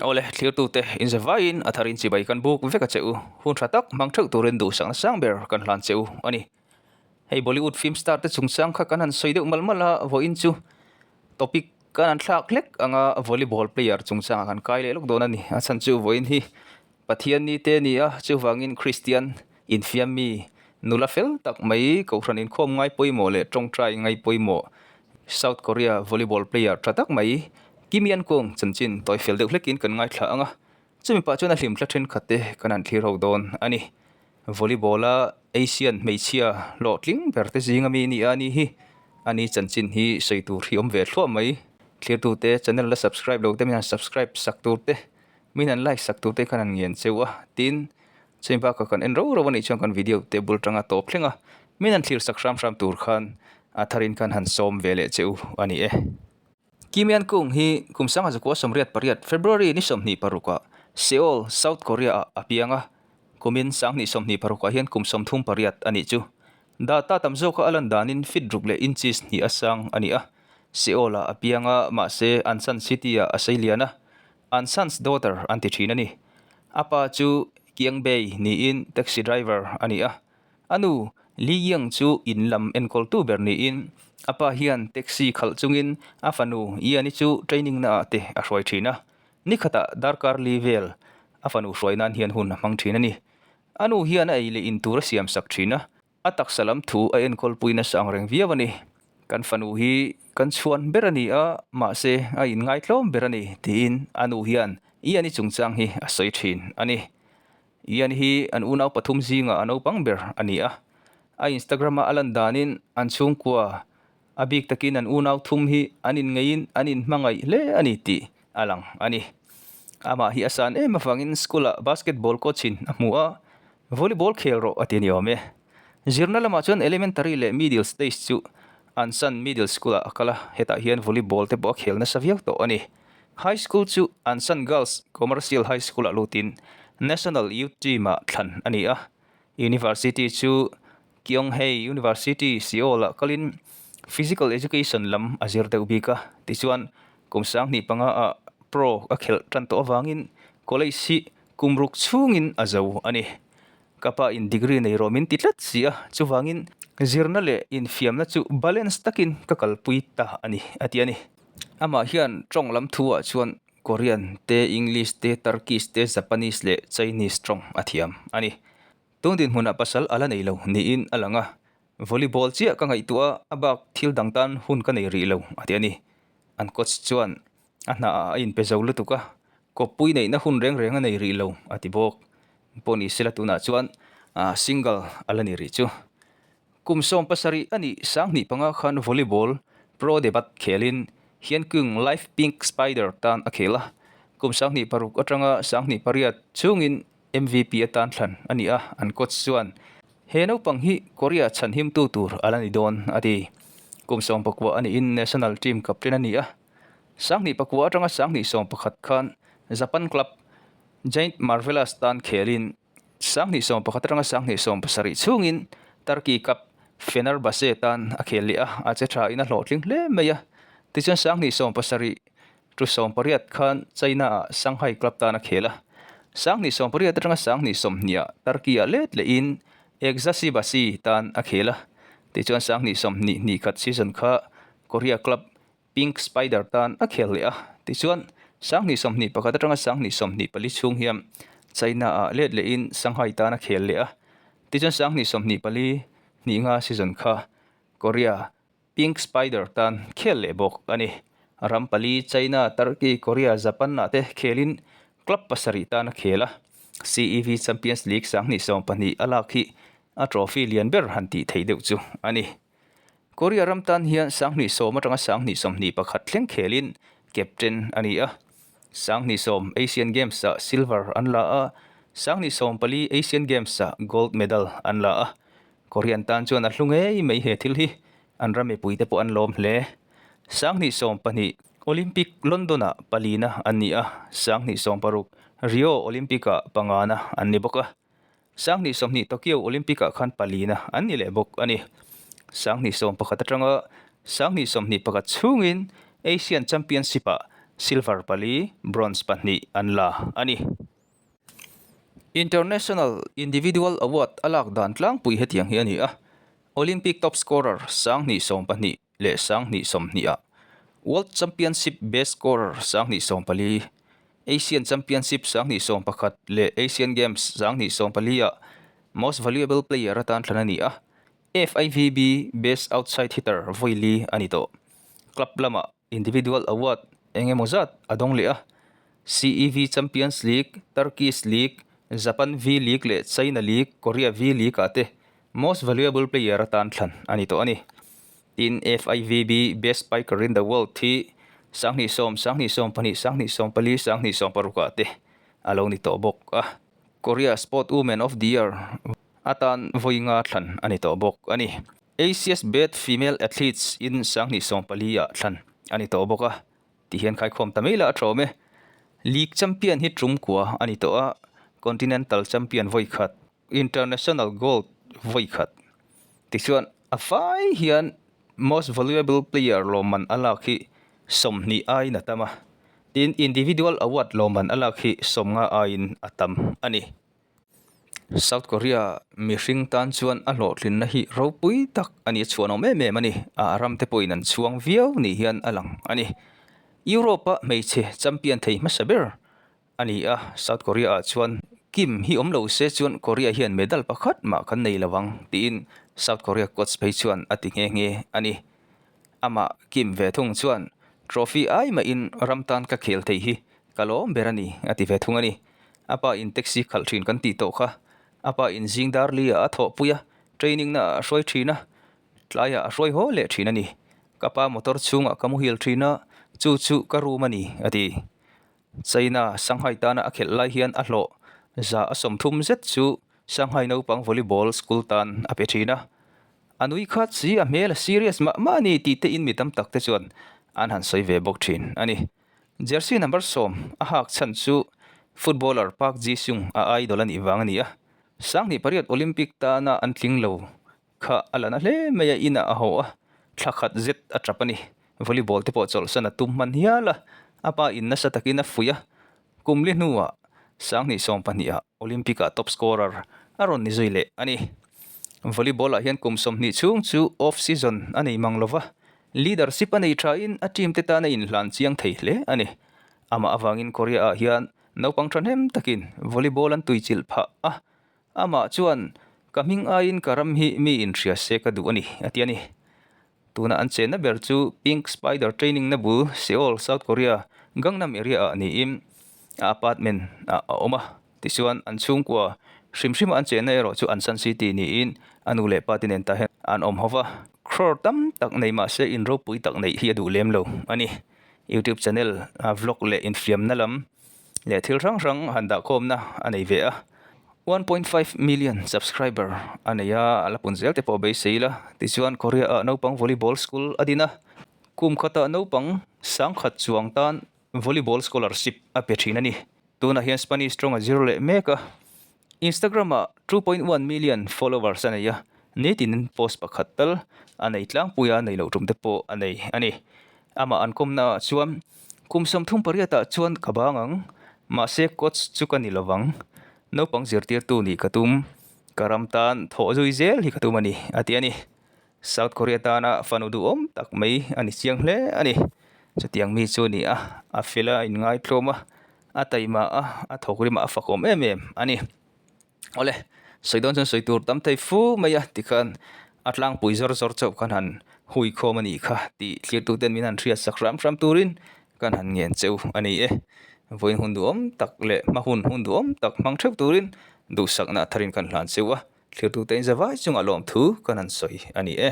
Awle, thlirtute inzavaiin a tharin chibai kan buk vek a che u. Hun tha tak hmang theuh turin duhsakna sang ber kan hlan che u a ni. Hei Bollywood film star te chungchang kha kan han sawi deuh malh malh a, vawiin chu topic kan han thlak hlek anga volleyball player chungchangah kan kai leh lawk dawn a ni. A chhan chu vawiin hi Pathian ni te a ni a, chuvangin Kristian infiam mi nula fel tak mai Kohhran inkhawm ngai pawimawh leh tawngtai ngai pawimawh South Korea volleyball player tha tak mai Kim Yan Kung chanchin tawi fel deuh hlekin kan ngaithla ang a, chumi pah chuan a hlimthla thenkhat te kan han thlir ho dawn a ni. Volleyball a Asian hmeichhia hlawhtling ber te zing ami ni a ni hi a ni chanchin hi sawi tur hi awm ve thluah mai. Thlirtute channel la subscribe lo te min han subscribe sak tur te Min han like sak tur te khan an ngen cheu a, tin chumi bakah kan en rau rau a nih chuan kan video te bul tanga tawp thleng a, min han thlir sak hram hram tur khan a tharin khan han sawm ve leh cheu a ni e. Kim Yan Kung hi kum sangha zakua 88 February ni 26 ah Seoul, South Korea ah a piang a, kumin 2026 ah hian kum 38 a nih chu. Data tam zawka a lan danin feet ruk leh inches hnih a sang a ni a, Seoul ah a piang a, mahse Ansan City ah a sei lian a, An son's daughter an ti thin a ni. A pa chu Kiang Bei niin taxi driver a ni a. A nu Li Yang chu in lam enkawltu ber niin a pa hian taxi khalh chungin a fanu Ian-i chu training naah te a hruai thin a. Ni khatah darkar li vel a fanu hruai nan hian hun a hmang thin a ni. A nu hian a ei leh in tur a siam sak thin a. A taksa lam thu a enkawlpui nasa ang reng viau a ni. Kan fanu hi kan chhuan ber a ni a, mahse a inngaithlawm ber a ni, tiin a nu hian Ian-i chungchang hi a sawi thin a ni. Ian hi an unau pathum zingah a naupang ber a ni a. A Instagram-a a lan danin an chhungkua a bik takin an unau thum hi an inngeiin an inhmangaih hle a ni tih a lang a ni. Amah hi a san em avangin school-ah basketball coach-in a hmu a, Volleyball khel rawh a ti a ni awm e. Zirna lamah chuan elementary leh middle stage chu Ansan Middle School ah a kal a, hetah hian volleyball te pawh a khel nasa viau tawh a ni. High school chu Ansan Girls Commercial High School ah lutin National Youth Team ah thlan a ni a. University chu Kyunghee University, Seoul ah kalin Physical Education lam a zir deuh bik a. Tichuan kum 2005 ah pro a khelh tan tawh avangin college hi Kum ruk chhungin a zo a ni. Ka pa in degree nei rawh min ti tlat si a, chuvangin zirna leh infiamna chu balance takin ka kalpui ta a ni, a ti a ni. Amah hian tawng lam thu ah chuan Korean te, English te, Turkish te, Japanese leh Chinese tawng a thiam a ni. Tun dinhmunah pasal a la nei lo niin a lang a, volleyball chiah ka ngaihtuah a, a bak thil dang tan hun ka nei rih lo, a ti a ni. An coach chuan a hnaah a inpe zo lutuk a, kawppui neihna hun reng reng a nei rih lo a ti bawk. Pawh ni sela tunah chuan single a la ni rih chu. Kum 17 a nih 2005 khan volleyball pro debut khelin Hyunkung Life Pink Spider tan a khel a, kum 2006 atanga 2008 chhungin MVP atan thlan a ni a, an coach chuan he naupang hi Korea chhanhimtu tur a la ni dawn a ti. Kum 19 a niin national team captain a ni a, 2009 atanga 2011 khan Japan club Giant Marvelous tan khelin 2011 atanga 2017 chhungin Turkey Cup Fenerbahce tan a khel leh a, a che thain a hlawhtling hle mai a. Tichuan 2017 Tu 18 khan China-ah Shanghai club tan a khel a, 2018 atanga 2020 ah Turkey-ah let lehin Eczacibasi tan a khel a. Tichuan 2021 season kha Korea club Pink Spider tan a khel leh a. Tichuan 2021 atanga 2024 chhung hian China-ah let lehin Shanghai tan a khel leh a. Tichuan 2024 hnih nga season kha Korea Pink Spider tan khel leh bawk a ni. Ram pali China, Turkey, Korea, Japan ah te khelin club pasarih tan a khel a. CEV Champions League 2020 a lak hi a trophy lian ber han tih theih deuh chu a ni. Korea ram tan hian 2010 atanga 2021 thleng khelin captain a ni a. 2010 Asian Games ah silver an la a, 2014 Asian Games ah gold medal an la a. Korean tan chuan a hlu ngei mai he thil hi, an ram mipuite pawh an lawm hle. 2012 Olympic London-ah palina an ni a, 2016 Rio Olympic-ah pangana an ni bawk a. 2020 Tokyo Olympic-ah khan palina an ni leh bawk a ni. 2021 atanga 2021 chhungin Asian Championship-ah. Silver pali, Bronze pahnih an la a ni. International Individual Award a lak dan tlangpui hetiang hi a ni a, Olympic top scorer 2012 leh 2020 ah, World Championship best scorer 2014, Asian Championship 2011 leh Asian Games 2014 ah Most Valuable Player atan thlan a ni a, FIVB Best Outside Hitter vawi li a ni tawh. Club lamah Individual award eng emaw zat a dawng leh a, CEV Champions League, Turkish League, Japan V-League leh China League, Korea V-League ah te Most Valuable Player atan thlan a ni tawh a ni. Tin, FIVB Best Spiker in the World hi 2010, 2012, 2014, 2016 ah te a lo ni tawh bawk a. Korea Sport Woman of the Year atan vawi nga thlan a ni tawh bawk a ni. Asia's Best Female Athletes in 2014 ah thlan a ni tawh bawk a, ti hian khaikhawm ta mai la a ṭhawm e. League champion hi tum kua a ni tawh a, Continental champion vawi khat, International Gold vawi khat. Tichuan a fai hian Most Valuable Player lawmman a lak hi 20 aiin a tam a, tin Individual Award lawmman a lak hi 50 aiin a tam a ni. South Korea mihring tan chuan a hlawhtlinna hi ropui tak a ni a chhuanawm em em a ni. A ram te pawhin an chhuang viau ni hian a lang a ni. Europe a hmeichhe champion thei hmasa ber a ni a, South Korea ah chuan Kim hi awm lo se chuan Korea hian medal pakhat mah kan nei lo ang tiin South Korea coach phei chuan a ti nghe nghe a ni. Amah Kim ve thung chuan trophy ai mahin ram tan ka khel thei hi ka lawm ber a ni a ti ve thung a ni. A pa in taxi khalh thin kan tih tawh kha. A pa in zing dar li ah a thawhpui a, training na ah a hruai thin a, tlai ah a hruai haw leh thin a ni. Ka pa motor chhungah ka muhil thin a, chu chu ka room a ni, a ti. China, Shanghai tana a khelh lai hian a hlawh 130 zet chu Shanghai naupang volleyball school tan a pe thin a. A nui khat si, a hmel a serious mah mah a ni tih te in mi tam tak te chuan an han sawi ve bawk thin a ni. Jersey number 10 a hak chhan chu footballer Park Ji-sung a idol a nih vang a ni a. 2008 Olympic tana an tling lo kha a la na hle mai a, inah a haw a, thla khat zet a tap a ni. Volleyball te pawh chawlhsan a tum hman hial a, a pa in nasa takin a fuih a. Kum li hnuah 2012 ah Olympic ah top scorer a rawn ni zui leh a ni. Volleyball ah hian kum 20 chhung chu off season a nei mang lova, Leadership a nei thain a team te tan a inhlan chiang thei hle a ni. Amah avangin Korea ah hian naupang thahnem takin volleyball an tuichilh phah a, amah chuan ka hming aiin ka ram hi mi inhria se ka duh a ni, a ti a ni. Tuna an chenna ber chu Pink Spider Training na bul Seoul, South Korea, Gangnam area ah niin a apartment ah a awm a. Tichuan, an chhungkua hrim hrima an chenna erawh chu Ansan City niin a nu leh pa te nen tah hian an awm ho va. Crore tam tak nei mah se in ropui tak neih hi a duh lem lo a ni. YouTube channel vlog leh infiamna lam leh thil hrang hrang han dahkhawmna a nei ve a. 1.5 million subscriber a nei a, a la pun zel te pawh beisei ila. Tichuan, Korea ah naupang volleyball school a din a, kum khatah naupang 10,000 chuang tan volleyball scholarship a pe thin a ni. Tunah hian Spanish tawng a zir leh mek a, Instagram ah 2.1 million followers a nei a, nitin post pakhat tal a nei tlangpui a, nei loh tum te pawh a nei a ni. Amah an kawmna ah chuan kum 38 ah chuan ka bang ang, mahse coach chu ka ni lovang, naupang zirtirtu nih ka tum, ka ram tan thawh zui zel hi ka tum a ni, a ti a ni. South Korea tana fanu duhawm tak mai a ni chiang hle a ni. Chutiang mi chu a ni a, a fel a, a inngaitlawm a, a taima a, a thawk rimah a fakawm em em a ni. Awle, sawi dawn chuan sawi tur tam thei fu mai a tikhan a tlangpui zawr zawr chauh khan han hui khawm a nih kha tih thlirtuten min han hriat sak hram hram turin kan han ngen cheu a ni e. Vawiin hun duhawm tak leh hma hun hun duhawm tak hmang theuh turin duhsakna tharin kan hlan cheu a. Thlirtute in zavai chungah lawmthu kan han sawi a ni e.